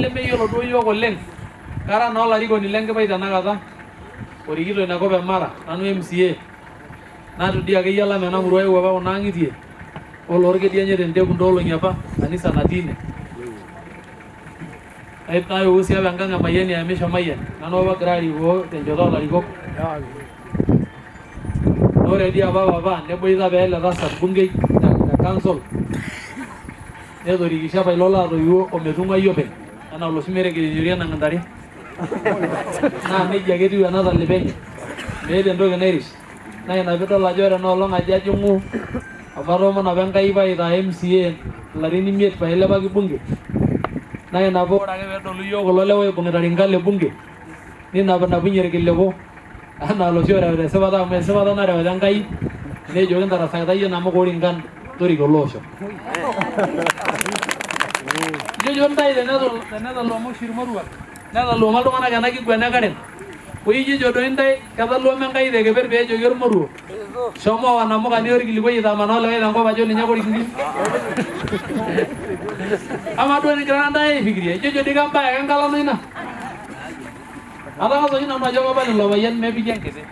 Lemeyiolo duo yiok oleng. Kara naa olarikoni lenkipai tenakata orikito ina kop e Mara, nanu MCA. Natudii akeyie alam ena murua eewuo apa kuna ang'itie oloorkedianye tenteku ntoolong'i apa kanisa natii ine. Naewuo sii apa enkang e Mayiani aemisho Mayian, nanu apa ogira arikoo tenchoto olarikok. Naa ore dii apa papa neboita apa ele tasat bungei te council netorikishe apa ilo latoiwuo ometung'uai openy enaa oloshi meregesh ejori enang intare. Naa nejia ake etiu ena talipa enye, meeta entoki nairish. Naa ina piidol ajo ore ena olong ajo ajing'u amu atoomono apa Enkai paitaa MCA ilarin 5 pailepaki bunge. Naa ina paa ore ake peedolu yiok kulo lewa oibung'ita rinka le bunge ninapinapunye irkiliku anaa loshi oreuta esipata amu esipata nareuta Enkai nejo kintarasakita iyie namuka orinkan toriko ele osho. Ijojo ntae tenetaluama oshi irmoruak netaluama iltung'anak ena kiguana e Karen. Oijojo doi ntae ketaluama Enkai tekeper peejoki ormoruo shomo owa namuka niya orkilikuai aitamanaa olikae tenkop ajo ninye ake orik inkishu. Amaa duo tenigirara ntae aifikiria ijojo dii kembae ake enkalano ina. Atang'asa oshi nanu ajo kapal ilo payian mepiki enkiti.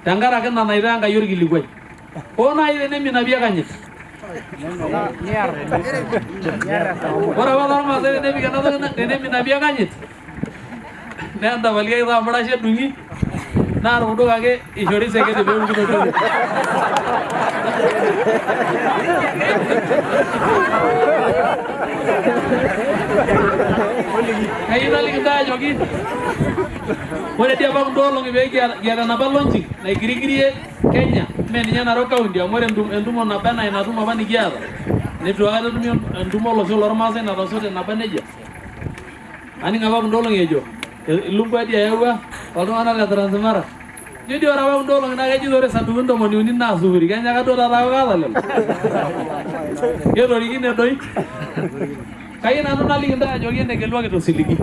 Tenkaraki ina naitaa Enkai orkilikuai. Hoo naaji teneminapi ekanyit. Ore apa tormaasai tenepik ena toki teneminapi ekanyit naa entapali ake taa emurashe edung'i naa irkuduk ake ishori sekete peepuku tolchoni. Kayieu naliki intae ajoki ore dii apa kunda olong'i pee kiata enapa launching naigirigirie Kenya mee ninye Narok County amu ore entumo naba enaa ina tumo apa nikiata neitu aikata etumi entumo olosho lormaasai natasote naba nejia. Aning apa kunda olong'i ejo Ilumbu dii eyawua oltung'anak le Transmara. Ijo dii ore apa kunda olong'i naa kejito ore sanduku 30 naa sufuri. Kenyaaka duo taata aaku kaata lelo. Ketorikine doi. Kayieu nanu naliki intae ajoki enegeluaki tosiligi.